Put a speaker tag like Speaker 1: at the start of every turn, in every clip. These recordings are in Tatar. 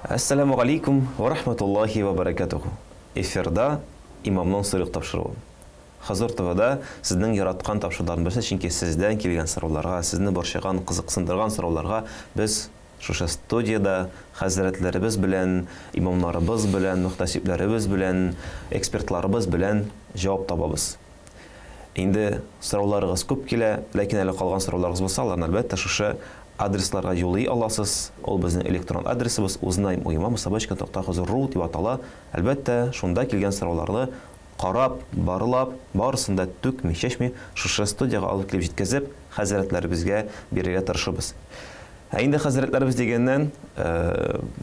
Speaker 1: Әссәламү галәйкүм вә рахматуллаһи вә бәрәкәтүһү. Эфирда Имамнан сорыйк тапшыруы. Хозур ТВда сезнең яраткан тапшыруларның берсе, чөнки сездән килгән сорауларга, сезне борчыган, кызыксындырган сорауларга без шушы студиядә хәзрәтләребез белән, имамнарыбыз белән, мөхтәсибләребез белән, экспертларыбыз белән җавап табабыз. Инде сорауларыгыз күп килә, ләкин әле калган сорауларыгыз булса, аларны, әлбәттә, шушы адресларга юллый аласыз. Ул безнең электрон адресыбыз узнаем у имама собачка нокта хозур ру дип атала. Әлбәттә, шунда килгән сорауларны карап, барлап, барысын да түкми-чәчми шушы студиягә алып килеп җиткезеп, хәзрәтләребезгә бирергә тырышыбыз. Ә инде хәзрәтләребез дигәннән,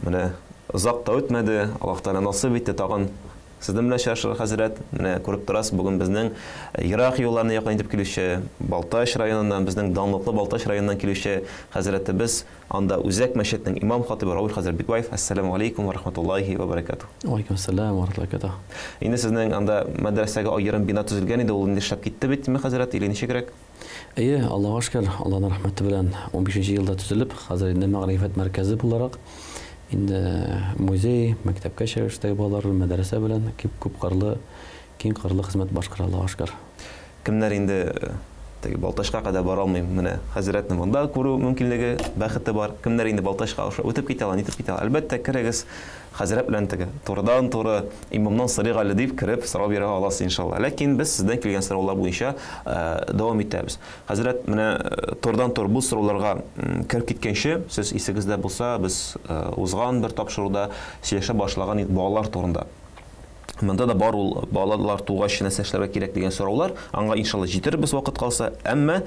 Speaker 1: менә озак та үтмәде, Аллаһ Тәгалә насыйп итте тагын Сезнең белән очрашырга, хәзрәт. Менә күреп торасыз, бүген безнең ерак юлларны якын итеп килүче Балтач районыннан, безнең данлыклы Балтач районыннан килүче хәзрәтебез, анда үзәк мәчетнең имам хатыйбы Равил хәзрәт Бикбаев. Әссәламү галәйкүм вә рахматуллаһи вә бәрәкәтүһ.
Speaker 2: Вәгаләйкүм әссәлам вә рахматуллаһи вә бәрәкәтүһ.
Speaker 1: Инде сезнең анда мәдрәсәгә аерым бина төзелгән иде, ул инде эшләп китте бит, димме, хәзрәт, или ничегрәк?
Speaker 2: Әйе, Аллага шөкер, Алланың рәхмәте белән унбишенче елда төзелеп, хәзер инде мәгърифәт мәркәзе буларак, инде музей, мәктәпкәчә яшьтәге балалар белән, мәдрәсә белән күп күпкырлы, киң кырлы хезмәт башкара, Аллага шөкер.
Speaker 1: Кемнәр инде теге Балтачка кадәр бара алмыйм, менә хәзрәтне монда күрү мөмкинлеге, бәхете бар. Кемнәр инде Балтачка аша үтеп китә ала, нитеп китә ала, әлбәттә, керегез, Хәзрәт белән теге турыдан-туры имамнан сорыйк әле дип кереп сорау бирә аласыз, иншалла. Ләкин без сездән килгән сораулар буенча дәвам итәбез. Хәзрәт, менә турыдан-туры бу сорауларга кереп киткәнче, сез исегездә булса, без узган бер тапшыруда сөйләшә башлаган идек балалар турында. Монда да бар ул балалар тугач нәрсә эшләргә кирәк дигән сораулар. Аңа иншалла җитербез вакыт калса. Әмма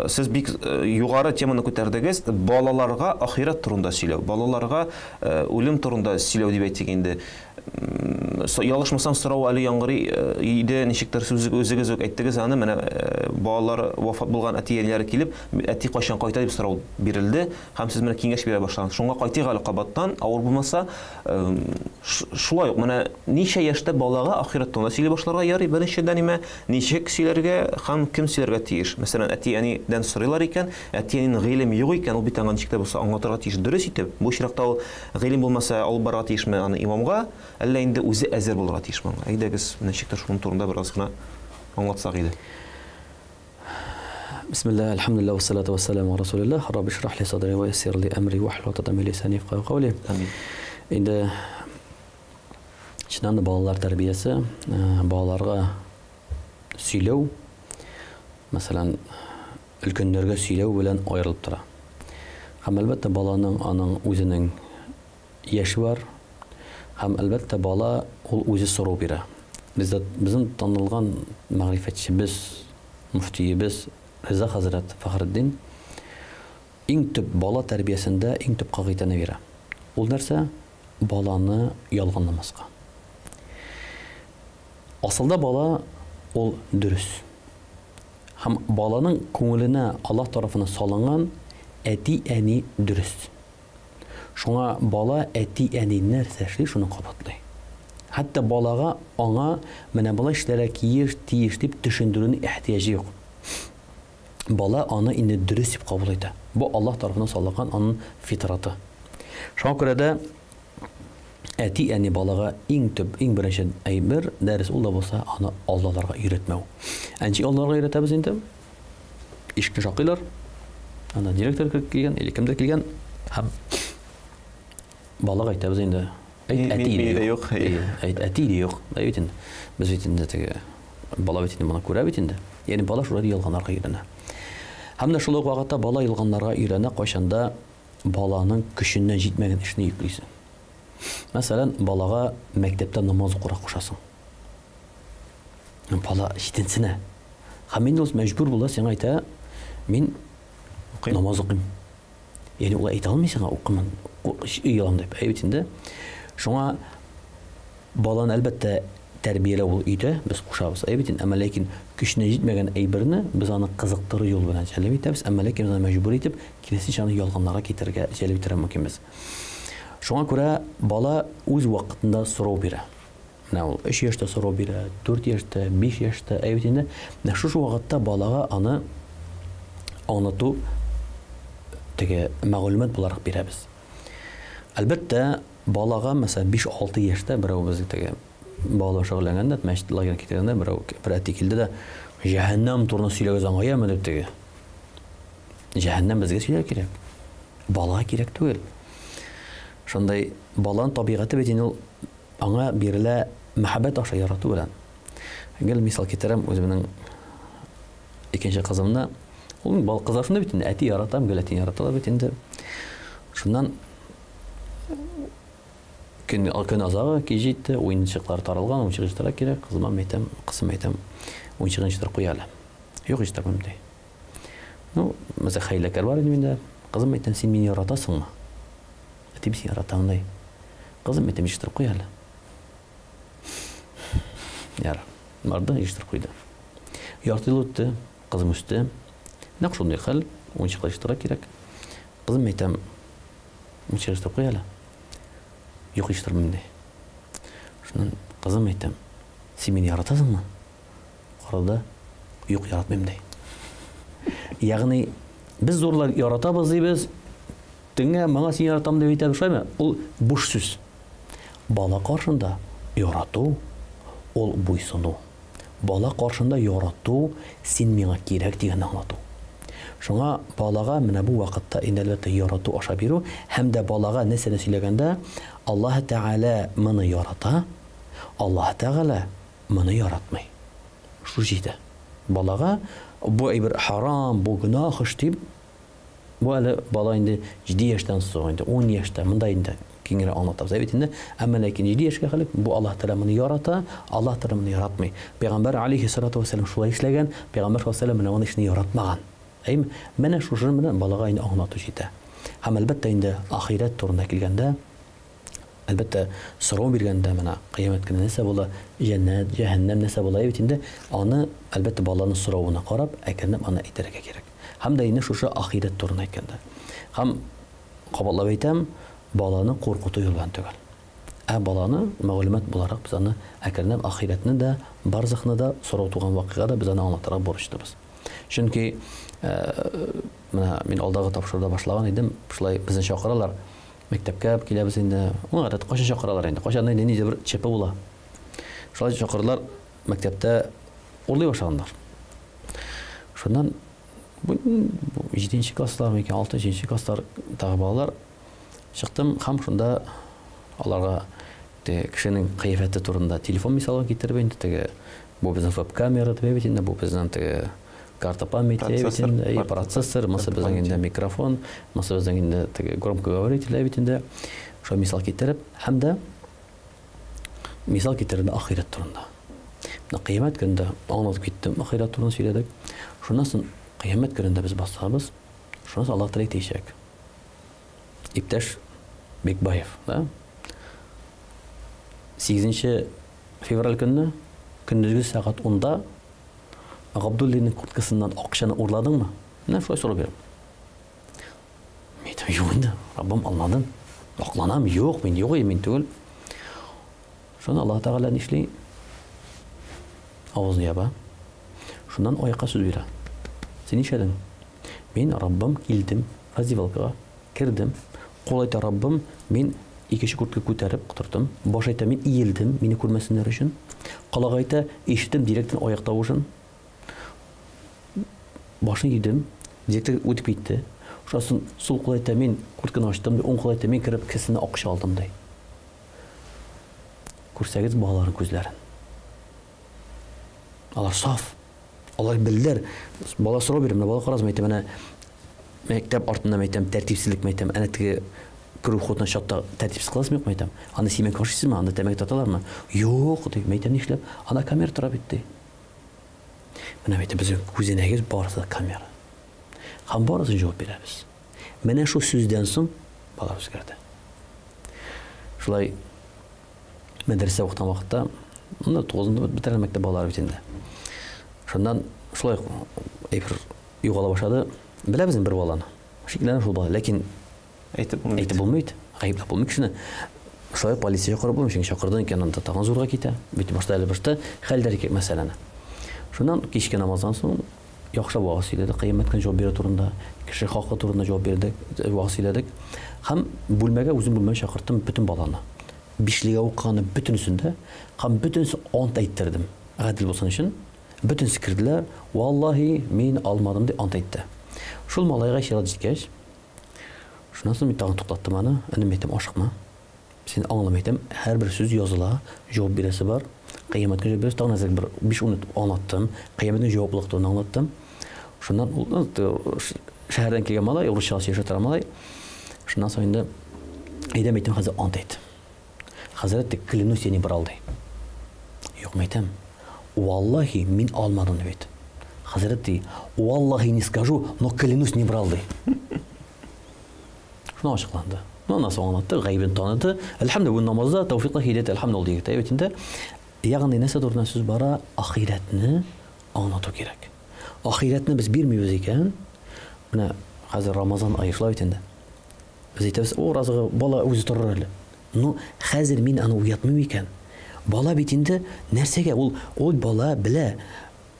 Speaker 1: сез бик югары теманы күтәрдегез. Балаларга ахирәт турында сөйләү, балаларга үлем турында сөйләү дип әйтик инде. Ялгышмасам, сорау әле яңгырый иде, ничектер сүз үзегез үк әйттегез аны. Менә балалар вафат булган әти-әниләре килеп, әти кайчан кайта дип сорау бирелде һәм сез менә киңәш бирә башладыгыз. Шуңа кайтыйк әле кабаттан, авыр булмаса. Шулай ук менә ничә яшьтә балага ахирәт турында сөйли башларга ярый, беренчедән имә, ничек сөйләргә һәм кем сөйләргә тиеш? Мәсәлән, әти-әнидән сорыйлар икән, әти-әнинең гыйлеме юк икән, ул бит аңа ничек тә булса аңлатырга тиеш дөрес итеп. Бу очракта ул гыйлем булмаса алып барырга тиешме аны имамга, әллә инде үзе әзер булырга тиешме аңа? Әйдәгез, менә ничек тә шуның турында бераз гына аңлатсак иде.
Speaker 2: Бисмилла, әлхәмдүлилләһ, вәссәлату вәссәламу аля расулилләһ, Рабби шрах ли садри ва яссир ли әмри ва хлул угдатан мин лисани яфкаһу каули.
Speaker 1: Амин.
Speaker 2: Инде чыннан да балалар тәрбиясе, балаларга сөйләү, мәсәлән, өлкәннәргә сөйләү белән аерылып тора. Һәм әлбәттә баланың аның үзенең яше бар һәм, әлбәттә, бала ул үзе сорау бирә. Бездә безнең танылган мәгърифәтчебез, мөфтиебез Риза хәзрәт Фәхретдин иң төп бала тәрбиясендә иң төп кагыйдәне бирә. Ул нәрсә? Баланы ялганламаска. Асылда бала ул дөрес. Һәм баланың күңеленә Аллаһ тарафыннан салынган әти-әни дөрес. Шуңа бала әти-әни нәрсә эшли, шуны кабатлый. Хәтта балага аңа менә болай эшләргә киеш, тиеш дип төшендерүнең ихтыяҗы юк. Бала аны инде дөрес дип кабул итә. Бу Аллаһ тарафыннан салынган аның фитраты. Шуңа күрә дә әти-әни балага иң төп, иң беренче әйбер, дәрес ул да булса аны алдаларга өйрәтмәү. Ә ничек алдаларга өйрәтәбез инде? Ишекне шакыйлар. Анда директор кереп килгән или кемдер килгән һәм балага әйтәбез инде. Әйт, әти дә юк. Әйт, әти дә юк. Әй бит инде. Без бит инде теге бала бит инде моны күрә бит инде. Ягъни бала шулай ялганнарга өйрәнә. Һәм дә шул ук вакытта бала ялганнарга өйрәнә, кайчанда баланың көченнән җитмәгән эшне йөклисең. Мәсәлән, балага мәктәптә намаз укырга кушасың. Бала читенсенә. Һәм инде ул мәҗбүр була, сиңа әйтә, мин укыйм. Намаз укыйм. Ягъни ул әйтә алмый сиңа укымын, өй алам дип. Әй бит инде. Шуңа баланы әлбәттә тәрбияләү ул өйдә без кушабыз. Әй бит инде, әмма ләкин көченә җитмәгән әйберне без аны кызыктыру юлы белән җәлеп итәбез, әмма ләкин без аны мәҗбүр итеп, киресенчә аны ялганнарга китерергә җәлеп итәргә мөмкинбез. Шуңа күрә бала үз вакытында сорау бирә. Менә ул 3 яшьтә сорау бирә, 4 яшьтә, 5 яшьтә, әй бит инде. Менә шушы вакытта балага аны аңлату теге мәгълүмат буларак бирәбез. Әлбәттә, Балага, мәсәлән, 5-6 яшьтә берәү без теге балалар шөгыльләнгәндә, мәчет лагерь китергәндә берәү бер әти килде дә, җәһәннәм турында сөйләгез аңа, яме дип теге. Җәһәннәм безгә сөйләргә кирәк. Балага кирәк түгел. Шундай баланың табигате бит инде ул аңа бирелә мәхәббәт аша ярату белән. Гел мисал китерәм үземнең икенче кызымны. Ул бал кызлар шунда бит инде, әти яратам, гел әтине яраталар бит инде. Шуннан көн, көн азагы кич җитте, уенчыклар таралган, уенчык җыштырырга кирәк. Кызыма әйтәм, кызым әйтәм, уенчыгын җыштырып куй әле. Юк, җыштырмыйм ди. Ну, мәсәлән, хәйләкәр бар инде миндә. Кызым әйтәм, син мине яратасыңмы? Әти, мин сине яратам, ди. Кызым әйтәм, җыштырып куй әле. Яр. Барды, җыштырып куйды. Ярты ел үтте, кызым үсте. Нәкъ шундый хәл, уенчыклар җыштырырга кирәк. Кызым әйтәм, уенчык җыштырып куй әле. Юк, җыштырмыйм, ди. Шуннан кызым әйтәм, син мине яратасыңмы? Карады, юк, яратмыйм, ди. Ягъни без зурлар яратабыз дибез, теңә моңа син яратам дип әйтәбез, шулаймы? Ул буш сүз. Бала каршында ярату ул буйсыну. Бала каршында ярату син миңа кирәк дигәнне аңлату. Шуңа балага менә бу вакытта инде әлбәттә ярату аша бирү һәм дә балага нәрсәне сөйләгәндә Аллаһ Тәгалә моны ярата, Аллаһ Тәгалә моны яратмый. Шул җитә. Балага бу әйбер харам, бу гөнаһ эш дип, бу әле бала инде 7 яшьтән соң, инде 10 яшьтә, монда инде киңрәк аңлатабыз. Ә бит инде, әмма ләкин 7 яшькә хәлек бу Аллаһ Тәгалә моны ярата, Аллаһ Тәгалә моны яратмый. Пәйгамбәр алейһиссалату вәссәлам шулай эшләгән, пәйгамбәр саллаллаһу алейһи вәсәлләм менә моны эшне яратмаган. Әйме? Менә шушы менә балага инде аңлату җитә. Һәм әлбәттә инде ахирәт турында килгәндә, Әлбәттә, сорау биргәндә менә кыямәт көне нәрсә була, җәннәт, җәһәннәм нәрсә була бит инде, аны, әлбәттә, баланың соравына карап, әкренләп аны әйтергә кирәк. Һәм дә инде шушы ахирәт турында әйткәндә. Һәм кабатлап әйтәм, баланы куркыту юлы белән түгел. Ә баланы мәгълүмат буларак без аны әкренләп ахирәтне дә, барзахны да, сорау туган вакыйга да без аны аңлатырга бурычлыбыз. Чөнки менә мин алдагы тапшыруда башлаган идем, шулай безне чакыралар. Мәктәпкә киләбез инде. Ул гадәт кайчан чакыралар инде? Кайчан инде ниндидер бер ЧП була. Шулай чакырдылар, мәктәптә урлый башлаганнар. Шуннан бу 7 класслар микән, 6-7 класслар тагы балалар чыктым һәм шунда аларга теге кешенең кыяфәте турында телефон мисалын китереп инде теге бу безнең веб-камера дип бит инде, бу безнең теге карта памяти бит инде, и процессор, монысы безнең инде микрофон, монысы безнең инде теге громкоговоритель бит инде. Шул мисал китереп һәм дә мисал китерде ахирәт турында. Менә кыямәт көнендә аңлатып киттем, ахирәт турында сөйләдек. Шуннан соң кыямәт көнендә без басабыз. Шуннан соң Аллаһ Тәгалә әйтәчәк. Иптәш Бекбаев, да? 8 февраль көнне көндезге сәгать 10-да Габдуллинның курткасыннан акчаны урладыңмы? Менә шулай сорау бирәм. Мин әйтәм, юк инде, Раббым, алмадым. Акланам, юк, мин юк, мин түгел. Шуннан Аллаһ Тәгалә нишли? Авызны яба. Шуннан аякка сүз бирә. Син нишләдең? Мин, Раббым, килдем раздевалкага, кердем. Кул әйтә, Раббым, мин икенче куртка күтәреп котырдым. Баш әйтә, мин иелдем, мине күрмәсеннәр өчен. Колак әйтә, ишеттем директорның аяк тавышын. Башын идем, директор үтеп китте. Шуннан соң сул кул әйтә, мин куртканы ачтым, уң кул әйтә, мин кереп кесәсенә акча алдым, ди. Күрсәгез балаларның күзләрен. Алар саф. Алар белделәр. Бала сорау бирә, менә бала караз, әйтә, менә мәктәп артында әйтәм, тәртипсезлек әйтәм, әнә теге керү входына чатта тәртипсез кыласызмы, юкмы әйтәм. Анда симәк ашыйсызмы, анда тәмәке тарталармы? Юк, ди. Мәйтәм, нишләп? Анда камера тора бит, ди. Менә әйтәм, безнең күзәнәгез барысы да камера. Һәм барысын җавап бирәбез. Менә шул сүздән соң бала үзгәрде. Шулай мәдрәсә укыткан вакытта, монда тугызынчы бетерә мәктәп балалары бит инде. Шуннан шулай әйбер югала башлады. Беләбез инде бер баланы. Шикләнә шул бала, ләкин
Speaker 1: әйтеп булмый.
Speaker 2: Әйтеп булмый бит. Гаепләп булмый кешене. Шулай полиция чакырып булмый, чөнки чакырдың икән, анда тагын зурга китә. Бит башта әле башта хәл итәргә кирәк мәсьәләне. Шуннан кичке намаздан соң Яхшылап вәгазь сөйләдек, кыямәт көне җавап бирү турында, кеше хакы турында җавап бирдек, вәгазь сөйләдек. Һәм бүлмәгә, үзем бүлмәмә чакырттым бөтен баланы. Бишлегә укыганы бөтенесен дә, һәм бөтенесе ант әйттердем. Гадел булсын өчен. Бөтенесе керделәр, валлаһи, мин алмадым дип ант әйтте. Шул малайга чират җиткәч, шуннан соң мин тагын туктаттым аны, энем әйтәм, ашыкма. Син аңлам әйтәм, һәрбер сүз языла, җавап бирәсе бар. Кыямәт көне җавап бирәсе, тагын әзрәк бер 5-10 минут аңлаттым. Кыямәт көне җаваплылык турында аңлаттым. Шуннан ул шәһәрдән килгән малай, урысча сөйләшә тора малай. Шуннан соң инде әйдәм әйтәм, хәзер ант әйт. Хәзрәт, клянусь, я не брал, ди. Юк, әйтәм. Валлахи, мин алмадым, ди бит. Хәзрәт ди, валлахи не скажу, но клянусь, не брал, ди. Шуны ачыкланды. Ну, аннан соң аңлатты, гаебен таныды. Әлхәмдүлилләһ, бу намазда тәүфикъ һидәят, әлхәмдүлилләһ, ул егет бит инде. Ягъни нәрсә турында сүз бара? Ахирәтне аңлату кирәк. Ахирәтне без бирмибез икән, менә хәзер Рамазан ае шулай бит инде. Без әйтәбез, о, разыгы бала үзе торыр әле. Ну, хәзер мин аны уятмыйм икән. Бала бит инде нәрсәгә ул ул бала белә.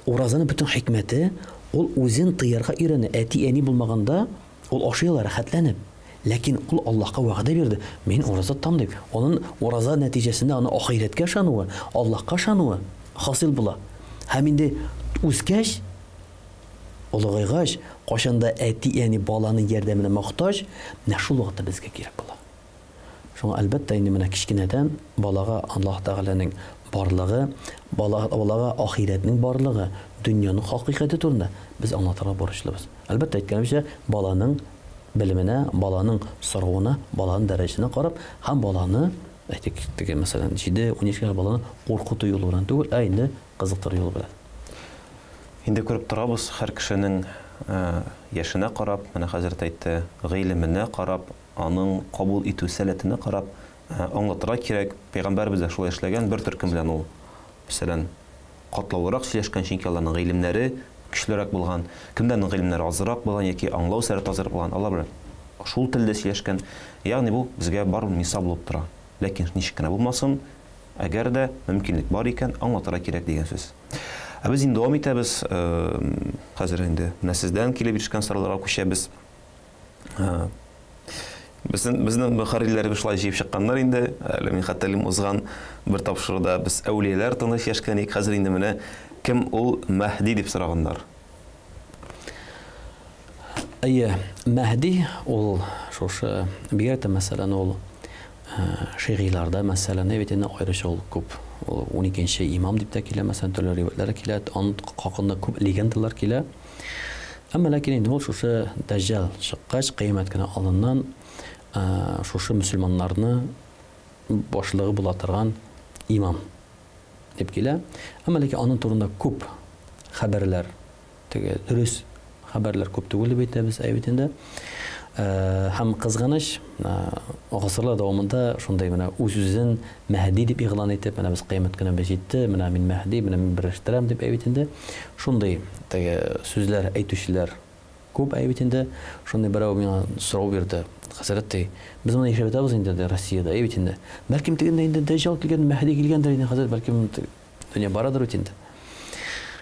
Speaker 2: Уразаның бөтен хикмәте ул үзен тыярга өйрәнә. Әти-әни булмаганда ул ашый ала рәхәтләнеп. Ләкин ул Аллаһка вәгъдә бирде, мин ураза тотам дип. Анын ураза нәтиҗәсендә аны ахирәткә ышануы, Аллаһка ышануы хасил була. Һәм инде үскәч, олыгайгач, кайчан да әти-әни баланың ярдәменә мохтаҗ, менә шул вакытта безгә кирәк була. Шуңа, әлбәттә, инде менә кечкенәдән балага Аллаһ Тәгаләнең барлыгы, бала, балага ахирәтнең барлыгы, дөньяның хакыйкате турында без аңлатырга бурычлыбыз. Әлбәттә, әйткәнемчә, баланың белеменә, баланың соравына, баланың дәрәҗәсенә карап һәм баланы, әйтик, теге, мәсәлән, 7, 10 яшькә баланы куркыту юлы белән түгел, ә инде кызыктыру юлы белән.
Speaker 1: Инде күреп торабыз, һәр кешенең яшенә карап, менә хәзрәт әйтте, гыйлеменә карап, аның кабул итү сәләтенә карап аңлатырга кирәк. Пәйгамбәребез дә шулай эшләгән, бер төркем белән ул, мәсәлән, катлаулырак сөйләшкән, чөнки аларның гыйлемнәре көчлерәк булган, кемнәрнең гыйлемнәре азрак булган яки аңлау сәләте азрак булган, алар белән шул телдә сөйләшкән. Ягъни бу безгә барыбер мисал булып тора. Ләкин ничек кенә булмасын, әгәр дә мөмкинлек бар икән, аңлатырга кирәк дигән сүз. Ә без инде дәвам итәбез. Хәзер инде менә сездән килеп ирешкән сорауларга күчәбез. Безнең безнең мөхәррирләребез шулай җыеп чыкканнар инде. Әле мин хәтерлим, узган бер тапшыруда без әүлияләр турында сөйләшкән идек. Хәзер инде менә кем ул Мәһди дип сораганнар.
Speaker 2: Әйе, Мәһди ул шушы бигрәк тә мәсәлән ул шигыйларда мәсәлән, бит инде аеруча ул күп. Ул 12 имам дип тә килә, мәсәлән, төрле риваятьләр килә, аның хакында күп легендалар килә. Әмма ләкин инде ул шушы Дәҗҗал чыккач, кыямәт көне алдыннан шушы мөселманнарны башлыгы була торган имам дип килә. Әмма ләкин аның турында күп хәбәрләр, теге дөрес хәбәрләр күп түгел дип әйтәбез, әй бит инде. Һәм кызганыч, гасырлар дәвамында шундый менә үз-үзен Мәһди дип игълан итеп, менә без кыямәт көне без җитте, менә мин Мәһди, менә мин берләштерәм дип әй бит инде. Шундый теге сүзләр әйтүчеләр күп әй бит инде. Шундый берәү миңа сорау бирде. Хәзрәт ди, без моны яшәп ятабыз инде ди Россиядә, әй бит инде. Бәлкем тегендә инде Дәҗҗал килгән, Мәһди килгәндер инде хәзер, бәлкем дөнья барадыр бит инде.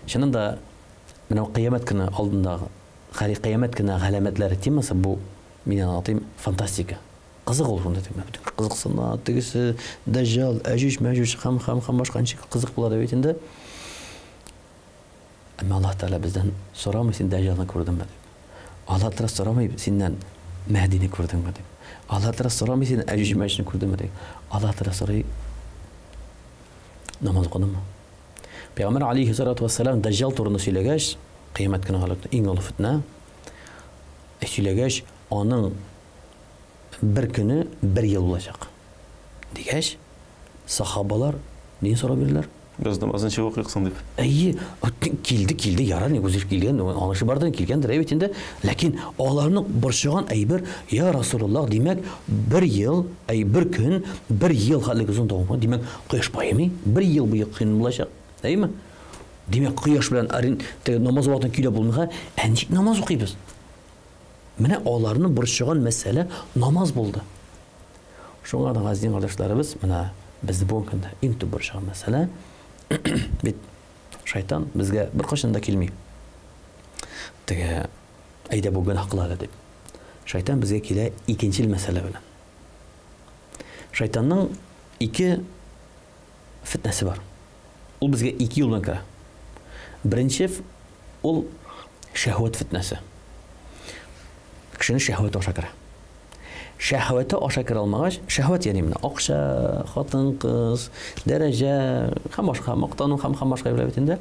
Speaker 2: Чыннан да менә кыямәт көне алдындагы Хәли кыямәт көне галәмәтләре темасы бу, мин аны атыйм, фантастика. Кызык ул шунда тема. Бөтен кызыксына, тегесе, Дәҗҗал, Әҗүҗ, Мәҗүҗ һәм һәм һәм башка ничек кызык була дип инде. Әмма Аллаһ Тәгалә бездән сорамый, син Дәҗҗалны күрдеңме дип. Аллаһ Тәгалә сорамый синнән Мәһдине күрдеңме дип. Аллаһ Тәгалә сорамый синнән Әҗүҗ, Мәҗүҗне күрдеңме дип. Аллаһ Тәгалә сорый, намаз укыдыңмы? Пәйгамбәр алейһиссалату вассалам Дәҗҗал турында сөйләгәч, кыямәт көне галәмәте иң олы фитнә, сөйләгәч, аның бер көне бер ел булачак. Дигәч, сахабалар ни сорау бирделәр?
Speaker 1: Без намазын ничек укыйк соң дип.
Speaker 2: Әйе, килде, килде, ярар, ни үзе килгән, аның эше бардыр, килгәндер, әйбәт инде. Ләкин аларны борчыган әйбер, я Расулуллаһ, димәк, бер ел, әй, бер көн, бер ел хәтлек озын дәвам, димәк, Кояш баемый, бер ел буе көн булачак, әйеме? Димәк, кояш белән арин, теге намаз вакытын көйләп булмый, ә ничек намаз укыйбыз? Менә аларны борчыган мәсьәлә намаз булды. Шуңа да газиз кардәшләребез, менә без бүгенге көндә иң төп борчыган мәсьәлә бит шайтан безгә беркайчан да килми. Теге әйдә бу гөнаһ кыл әле дип. Шайтан безгә килә икенчел мәсьәлә белән. Шайтанның ике фетнәсе бар. Ул безгә ике юл белән керә. Беренче ул шәһвәт фетнәсе. Кешене шәһвәт аша керә. Шәһвәте аша керә алмагач, шәһвәт ягъни менә акча, хатын-кыз, дәрәҗә һәм башка мактану һәм һәм башка әйберләр бит инде.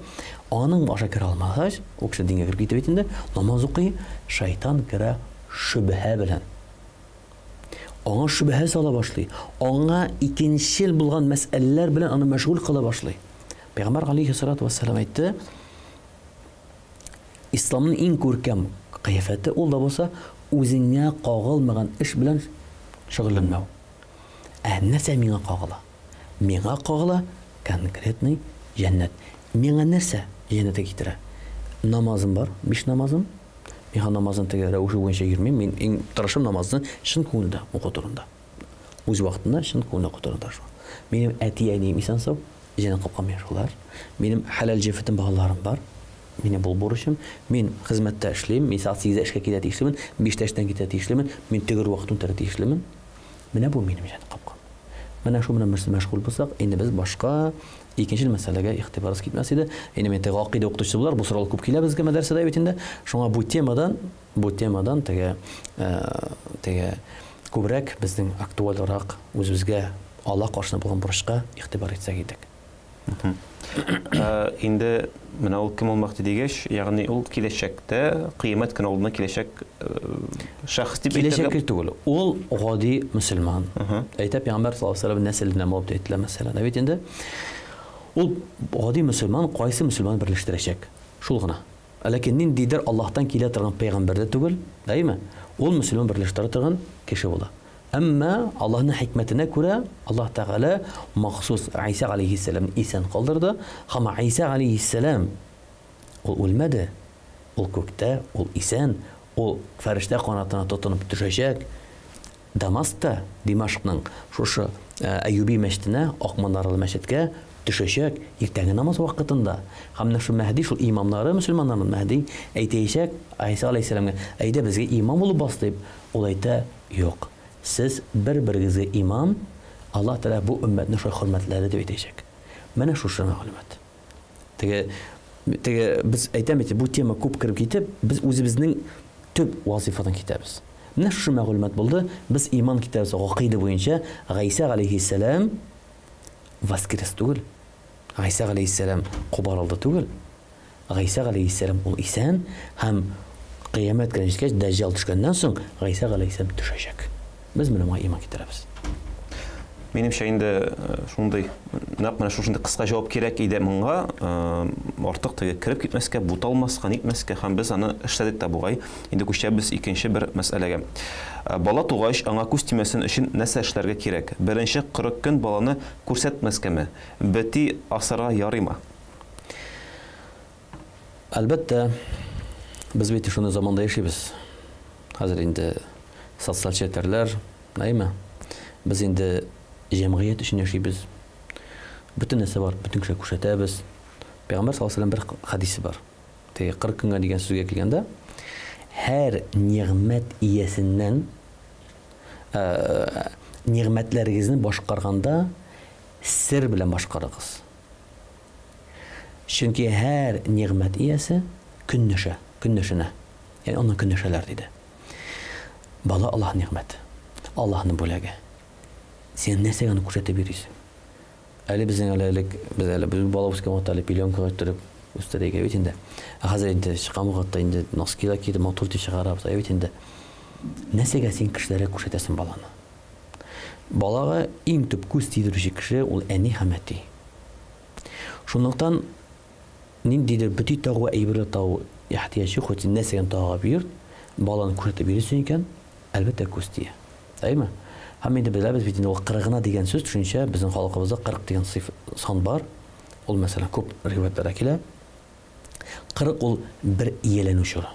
Speaker 2: Аның аша керә алмагач, ул кеше дингә кереп китә бит инде, намаз укый, шайтан керә шөбһә белән. Аңа шөбһә сала башлый. Аңа икенчел булган мәсьәләләр белән аны мәшгуль кыла башлый. Пәйгамбәр алейһиссалату вассалам әйтте, Исламның иң күркәм кыяфәте ул да булса үзеңә кагылмаган эш белән шөгыльләнмәү. Ә нәрсә миңа кагыла? Миңа кагыла конкретный җәннәт. Миңа нәрсә җәннәткә китерә? Намазым бар, биш намазым. Миңа намазын теге рәвеше буенча йөрмим. Мин иң тырышым намазны чын күңелдә уку турында. Үз вакытында чын күңелдә уку турында тырышам. Минем әти-әнием исән-сау. Җәннәт капкам мин шулар. Минем хәләл җефетем, балаларым бар. Минем бу бурычым. Мин хезмәттә эшлим. Мин сәгать сигездә эшкә килә тиешлемен, биштә эштән китә тиешлемен. Мин төгәл вакытын үтәргә тиешлемен. Менә бу минем җәннәт капкам. Менә шул белән без мәшгуль булсак, инде без башка икенчел мәсьәләгә игътибарыбыз китмәс иде. Инде мин теге гакыйдә укытучысы буларак, бу сораулар күп килә безгә мәдрәсәдә бит инде. Шуңа бу темадан, бу темадан теге, теге күбрәк безнең актуальрак үзебезгә Алла каршында булган бурычка игътибар итсәк идек.
Speaker 1: Ә, инде менә ул кем ул Мәһди дигәч, ягъни ул киләчәктә, кыямәт көне алдында киләчәк шәхес дип
Speaker 2: әйтергә. Киләчәк түгел. Ул гади мөселман. Әйтә пәйгамбәр саллаллаһу алейһи вәсәлләм нәселеннән булып әйтелә мәсәлән. Ә бит инде ул гади мөселман кайсы мөселман берләштерәчәк? Шул гына. Ләкин ниндидер Аллаһтан килә торган пәйгамбәр дә түгел, әйеме? Ул мөселман берләштерә торган кеше була. Әмма Аллаһның хикмәтенә күрә, Аллаһ Тәгалә махсус Гайсә галәйһиссәламне исән калдырды, һәм Гайсә галәйһиссәлам ул үлмәде, ул күктә, ул исән, ул фәрештә канатына тотынып төшәчәк. Дамаскта, Димашкның шушы Әюби мәчетенә, Ак манаралы мәчеткә төшәчәк иртәнге намаз вакытында. Һәм менә шул Мәһди, шул имамнары мөселманнарның Мәһди әйтәячәк Гайсә галәйһиссәламгә, әйдә безгә имам булып бас дип, ул әйтә, Юк. Сез бер-берегезгә имам, Аллаһ Тәгалә бу өммәтне шулай хөрмәтләде дип әйтәчәк. Менә шушы мәгълүмат. Теге, теге без әйтәм бит, бу тема күп кереп китеп, без үзебезнең төп вазифадан китәбез. Менә шушы мәгълүмат булды. Без иман китәбез гакыйда буенча Гайсә галәйһиссәлам воскрес түгел. Гайсә галәйһиссәлам кубарылды түгел. Гайсә галәйһиссәлам ул исән һәм кыямәт көне җиткәч, Дәҗҗал төшкәннән соң, Гайсә галәйһиссәлам төшәчәк. Без менә моңа иман китерәбез.
Speaker 1: Минемчә инде шундый, нәкъ менә шушындый кыска җавап кирәк иде моңа. Артык теге кереп китмәскә, буталмаска, нитмәскә һәм без аны эшләдек тә бугай. Инде күчәбез икенче бер мәсьәләгә. Бала тугач, аңа күз тимәсен өчен нәрсә эшләргә кирәк? Беренче 40 көн баланы күрсәтмәскәме? Бети асарга ярыймы?
Speaker 2: Әлбәттә, без бит шундый заманда яшибез. Хәзер инде социаль челтәрләр, әйме? Без инде җәмгыять өчен яшибез. Бөтен нәрсә бар, бөтен кешегә күрсәтәбез. Пәйгамбәр саллаллаһу алейһи вәсәлләм бер хадисе бар. Теге 40 көнгә дигән сүзгә килгәндә, һәр нигъмәт иясеннән нигъмәтләрегезне башкарганда сер белән башкарыгыз. Чөнки һәр нигъмәт иясе көнләшә, көнләшенә. Ягъни аннан көнләшәләр, диде. Бала Аллаһ нигъмәте. Аллаһның бүләге. Син нәрсәгә аны күрсәтеп йөрисең? Әле безнең әле элек, без әле без бала үскән вакытта әле пеленкага төреп үстерә икән бит инде. Ә хәзер инде чыккан вакытта инде носкилар киеп матур итеп чыгарабыз, әй бит инде. Нәрсәгә син кешеләргә күрсәтәсең баланы? Балага иң төп күз тидерүче кеше ул әни һәм әти. Шунлыктан ниндидер бөти тагу әйберләр табу ихтыяҗ юк, хоть нәрсә генә тагып йөр, баланы күрсәтеп йөрисең икән, әлбәттә күз тия. Әйме? Һәм инде беләбез бит инде ул кырыгына дигән сүз төшенчә безнең халкыбызда 40 дигән сыйф сан бар. Ул мәсәлән күп риваятләрдә килә. 40 ул бер ияләнү чоры.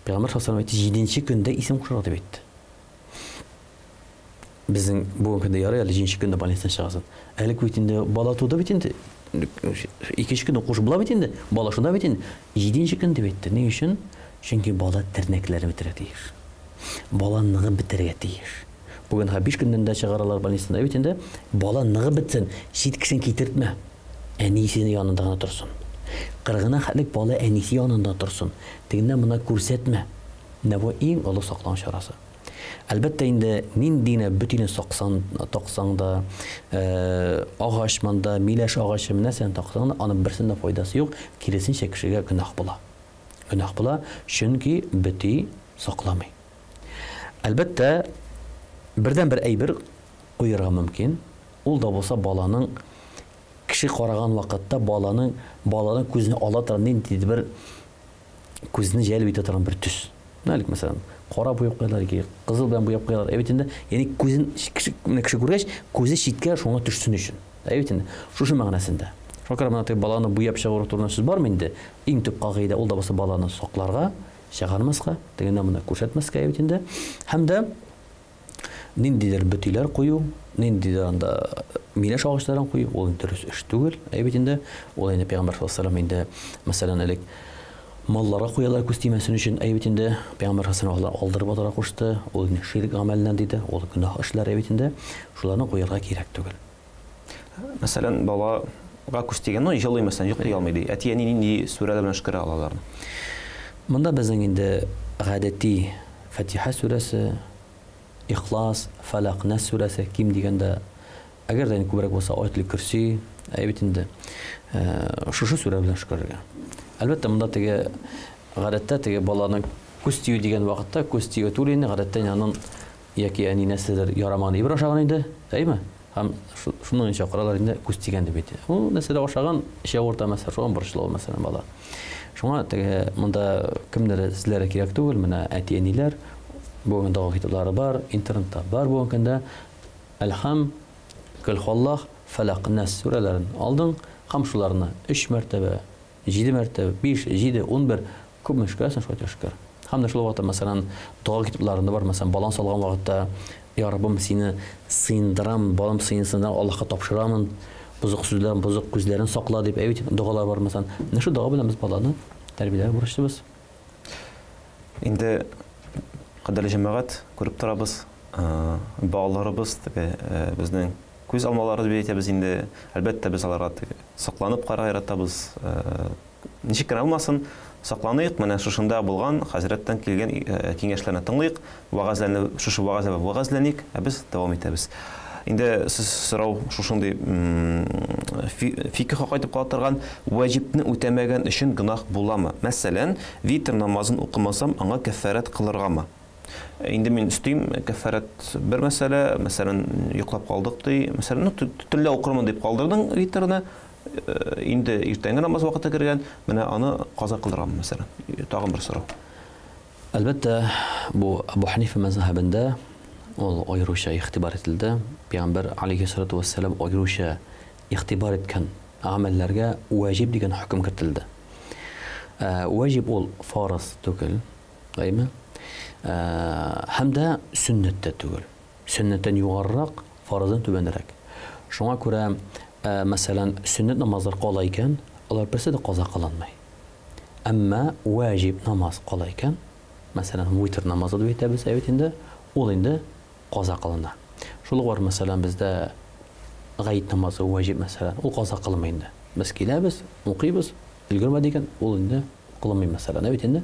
Speaker 2: Пәйгамбәр саллаллаһу алейһи ва сәлләм әйтте, җиденче көндә исем кушарга дип әйтте. Безнең бүгенге көндә ярый әле җиденче көндә больницадан чыгасың. Әле бит инде бала туды бит инде. Икенче көнне кушып була бит инде. Бала шунда бит инде. Җиденче көн дип әйтте. Ни өчен? Чөнки бала тернәкләрен бетерергә тиеш. Бала ныгып бетерергә тиеш. Бүген ха 5 көннән дә чыгаралар больницадан. Бит инде бала ныгып бетсен, чит кешене китертмә. Әнисе янында гына торсын. Кырыгына хәтлек бала әнисе янында торсын. Тегеннән моны күрсәтмә. Менә бу иң олы саклану чарасы. Әлбәттә инде, нинди генә бөтине саксан, таксаң да, агач монда, миләш агачы, нәрсәне таксаң да, аның берсенең дә файдасы юк, киресенчә кешегә гөнаһ була. Гөнаһ була, чөнки бөти сакламый. Әлбәттә, бердән-бер әйбер куерга мөмкин, ул да булса баланың кеше караган вакытта баланың баланың күзен ала торган ниндидер бер күзне җәлеп итә торган бер төс. Менә элек, мәсәлән, кара буяп куялар яки кызыл белән буяп куялар. Ә бит инде, ягъни күзен кеше, менә кеше күргәч, күзе читкә шуңа төшсен өчен. Ә бит инде, шушы мәгънәсендә. Шуңа күрә менә теге баланы буяп чыгару турында сүз бармы инде? Иң төп кагыйдә ул да булса баланы сакларга, чыгармаска, тегеннән монда күрсәтмәскә, ә бит инде. Һәм дә Ниндидер бөтиләр кую, ниндидер анда миләш агачларын кую, ул инде дөрес эш түгел. Әй бит инде, ул инде пәйгамбәр саллаллаһу алейһи вәсәлләм инде, мәсәлән, элек малларга куялар күз тимәсен өчен, әй бит инде, пәйгамбәр саллаллаһу алейһи вәсәлләм алдырып атарга кушты, ул инде ширк гамәленнән диде, ул гөнаһ эшләр, әй бит инде, шуларны куярга кирәк түгел.
Speaker 1: Мәсәлән, балага күз тигән, ну, җылый, мәсәлән, йоклый алмый ди. Әти-әни нинди сүрәләр белән өшкерә ала аларны?
Speaker 2: Монда безнең инде гадәти Фатиха сүрәсе, Ихлас, Фәләк, Нәс сүрәсе, ким дигәндә, әгәр дә инде күбрәк булса, Аятел Көрси, әйе бит инде, шушы сүрә белән өшкерергә. Әлбәттә, монда теге гадәттә теге баланың күз тию дигән вакытта күз тию түгел инде, гадәттә инде аның яки әни нәрсәдер ярамаган әйбер ашаган инде, әйеме? Һәм шуның өчен чакыралар инде, күз тигән дип әйтә. Ул нәрсәдә ашаган, эче авырта мәсәлән, шуңа борчыла ул мәсәлән бала. Шуңа теге монда кемнәр эзләргә кирәк түгел, менә әти-әниләр бүген дога китаплары бар, интернетта бар бүгенге көндә. Әлхам, Көл Аллаһ, Фәләк, Нәс сүрәләрен алдың һәм шуларны 3 мәртәбә Җиде мәртәбә, биш, җиде, 11, күпме өшкерәсең, шулай өшкер. Һәм дә шул вакытта, мәсәлән, дога китапларында бар, мәсәлән, балан салган вакытта, Я Раббым, сине сыендырам, балам сыенсын, Аллаһка тапшырамын, бозык сүзләрен, бозык күзләрен сакла дип, әйе бит, догалар бар, мәсәлән. Менә шул дога белән без баланы тәрбияләргә бурычлыбыз.
Speaker 1: Инде, кадерле җәмәгать, күреп торабыз, балаларыбыз теге безнең күз алмалары дип әйтәбез инде. Әлбәттә, без аларга теге сокланып карарга яратабыз. Ничек кенә булмасын, сакланыйк, менә шушында булган хәзрәттән килгән киңәшләрне тыңлыйк, вәгазьләрне, шушы вәгазьләр вәгазьләник, ә без дәвам итәбез. Инде сез сорау шушындый фикхка кайтып кала торган вәҗибне үтәмәгән өчен гөнаһ буламы? Мәсәлән, витр намазын укымасам, аңа кәффарәт кылыргамы? Инде мин өстим, кәффарәт бер мәсьәлә, мәсәлән, йоклап калдык ди, мәсәлән, ну, төнлә укырмын дип калдырдың витрны, инде иртәнге намаз вакыты кергән, менә аны каза кылдырган, мәсәлән. Тагын бер сорау.
Speaker 2: Әлбәттә, бу Абу Ханифа мәзһәбендә ул аеруча игътибар ителде. Пәйгамбәр алейһиссалату вассалам аеруча игътибар иткән гамәлләргә ваҗиб дигән хөкем кертелде. Ваҗиб ул фарыз түгел, Әйме? Һәм дә сөннәт тә түгел. Сөннәттән югарырак, фарыздан түбәнрәк. Шуңа күрә, мәсәлән, сөннәт намазлар кала икән, алар берсе дә каза кылынмый. Әмма ваҗиб намаз кала икән, мәсәлән, витр намазы дип әйтәбез, әйбәт инде, ул инде каза кылына. Шул ук вакыт, мәсәлән, бездә гает намазы ваҗиб, мәсәлән, ул каза кылынмый инде. Без киләбез, укыйбыз, өлгермәде икән, ул инде Кылынмый мәсәлән, ә бит инде.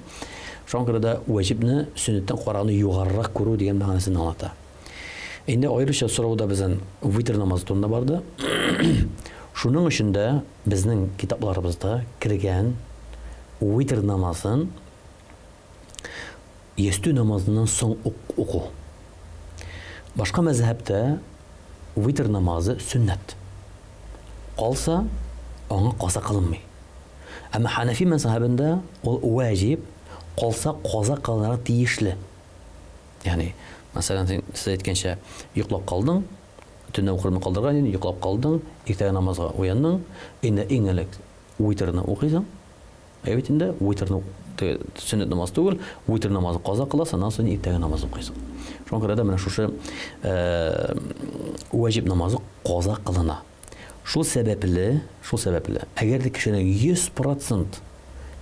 Speaker 2: Шуңа күрә дә вәҗибне сөннәттән караганда югарырак күрү дигән мәгънәсен аңлата. Инде аеруча сорау да безнең витр намазы турында барды. Шуның өчен дә безнең китапларыбызда кергән витр намазын ястү намазыннан соң ук уку. Башка мәзһәбтә витр намазы сөннәт. Калса, аңа каза кылынмый. Әмма Хәнәфи мәзһәбендә ул вәҗиб, калса каза кылынырга тиешле. Ягъни, мәсәлән, син сез әйткәнчә, йоклап калдың, төнлә укырмый калдырган идең, йоклап калдың, иртәгә намазга уяндың, инде иң элек витрны укыйсың. Әйе бит инде, витрны сөннәт намаз түгел, витр намазы каза кыласың, аннан соң иртәге намаз укыйсың. Шуңа күрә дә менә шушы вәҗиб намазы каза кылына. Шул сәбәпле, шул сәбәпле, әгәр дә кешенең 100%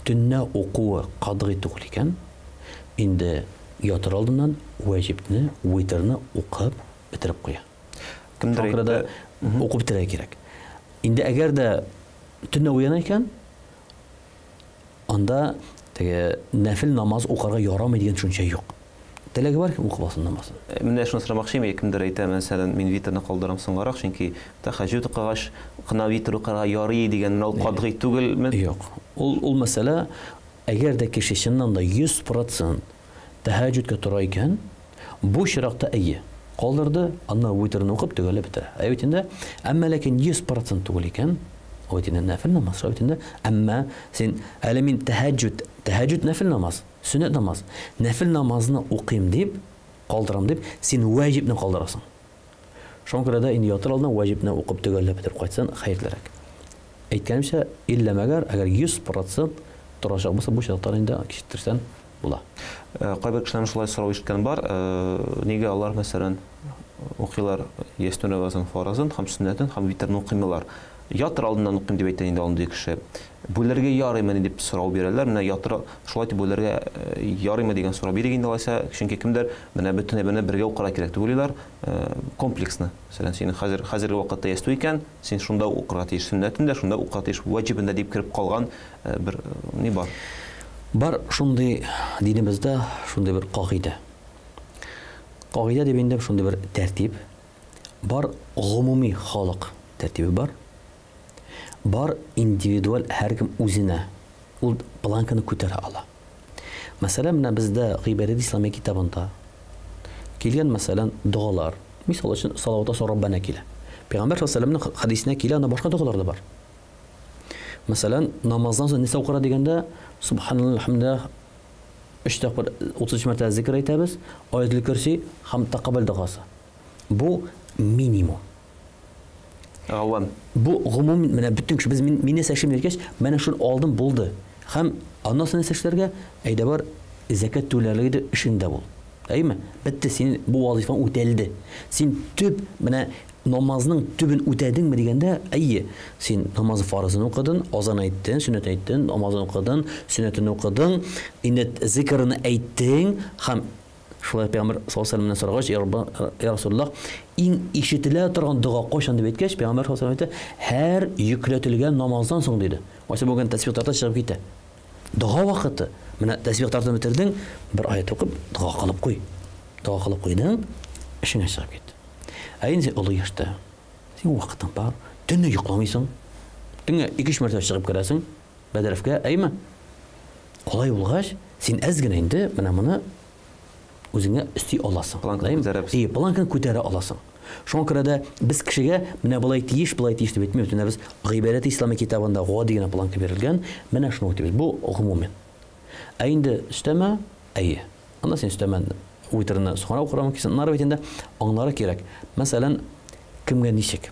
Speaker 2: төнлә укуы катгый түгел икән, инде ятыр алдыннан вәҗибне, витрны укып бетереп куя.
Speaker 1: Кемдер
Speaker 2: Шуңа күрә дә
Speaker 1: әйтте,
Speaker 2: укып бетерергә кирәк. Инде әгәр дә төнлә уяна икән, анда теге нәфел намаз укырга ярамый дигән төшенчә юк. Теләге бар икән, укып алсын намазын.
Speaker 1: Менә шуны сорамакчы идем, кемдер әйтә, мәсәлән, мин витрны калдырам соңгарак, чөнки тәһәҗҗүд укыгач кына витр укырга ярый дигән, менә ул катгый түгелме?
Speaker 2: Юк. Ул мәсьәлә, әгәр дә кеше чыннан да 100% тәһәҗҗүдкә тора икән, бу очракта әйе, калдырды, аннан витрны укып төгәлләп бетерә. Ә бит инде, әмма ләкин 100% түгел икән, ул бит инде нәфел намаз, шулай бит инде. Әмма син әле мин тәһәҗҗүд, тәһәҗҗүд нәфел намаз, сөннәт намаз. Нәфел намазны укыйм дип, калдырам дип, син вәҗибне калдырасың. Шуңа күрә дә инде ятыр алдыннан вәҗибне укып төгәлләп бетереп кайтсаң, хәерлерәк. Әйткәнемчә, иллә мәгәр, әгәр 100% торачак булса, бу чаклар инде кичектерсәң була.
Speaker 1: Кайбер кешеләрнең шулай сорау ишеткән бар, нигә алар, мәсәлән, укыйлар ястү намазын фарызын һәм сөннәтен һәм витрны укымыйлар. Ятыр алдыннан укыйм дип әйтә инде андый кеше. Бүләргә ярыймыни дип сорау бирәләр. Менә ятыр шулай дип бүләргә ярыймы дигән сорау бирик инде алайса, чөнки кемдер менә бөтен әйберне бергә укырга кирәк дип уйлыйлар, комплексно. Мәсәлән, син хәзер хәзерге вакытта ястү икән, син шунда ук укырга тиеш сөннәтен дә, шунда укырга тиеш ваҗибен дә дип кереп калган бер ни бар.
Speaker 2: Бар шундый динебездә шундый бер кагыйдә. Кагыйдә дип инде шундый бер тәртип. Бар гомуми халык тәртибе бар. Бар индивидуаль һәркем үзенә ул планканы күтәрә ала. Мәсәлән, менә бездә Гыйбадәт ислами китабында килгән, мәсәлән, догалар. Мисал өчен, салавата соң Раббана килә. Пәйгамбәр саллаллаһу алейһи вәсәлләмнең хәдисенә килә, анда башка догалар да бар. Мәсәлән, намаздан соң нәрсә укырга дигәндә, субханаллаһ, алхамдулиллаһ, өч тапкыр 33 мәртәбә зикр әйтәбез, аятел көрси һәм тәкаббал догасы. Бу минимум.
Speaker 1: Гавам.
Speaker 2: Бу гомум менә бөтен кеше без мин, мин нәрсә эшлим дигәч, менә шул алдым булды. Һәм аннан соң нәрсә эшләргә? Әйдә бар, зәкят түләрлек иде эшеңдә бул. Әйеме? Бетте, син бу вазифаң үтәлде. Син төп менә намазның төбен үтәдеңме дигәндә, әйе, син намаз фарызын укыдың, азан әйттең, сөннәт әйттең, намазын укыдың, сөннәтен укыдың, инде зикрны әйттең һәм шулай пәйгамбәр саллаллаһу алейһи вәсәлләмнән сорагач, я Рабба, я Расулуллаһ, иң ишетелә торган дога кайчан дип әйткәч, пәйгамбәр саллаллаһу алейһи вәсәлләм әйтте, һәр йөкләтелгән намаздан соң диде. Кайсы бүген тәсбих тарта чыгып китә. Дога вакыты. Менә тәсбих тартып бетердең, бер аят укып, дога кылып куй. Дога кылып куйдың, эшеңә чыгып кит. Ә инде син олы яшьтә. Син вакытың бар, төнне йокламыйсың. Төнгә 2-3 мәртәбә чыгып керәсең бәдрәфкә, әйме? Алай булгач, син әз генә инде менә моны үзеңә өсти аласың.
Speaker 1: Планканы күтәрәбез.
Speaker 2: И, планканы күтәрә аласың. Шуңа күрә дә без кешегә менә болай тиеш, болай тиеш дип әйтмибез. Менә без Гыйбадәт ислами китабында гади генә планка бирелгән, менә шуны үтибез. Бу гомумән. Ә инде өстәмә, әйе. Анда син өстәмә витрны соңрак укырга мөмкинсең. Аннары бит инде аңлары кирәк. Мәсәлән, кемгә ничек?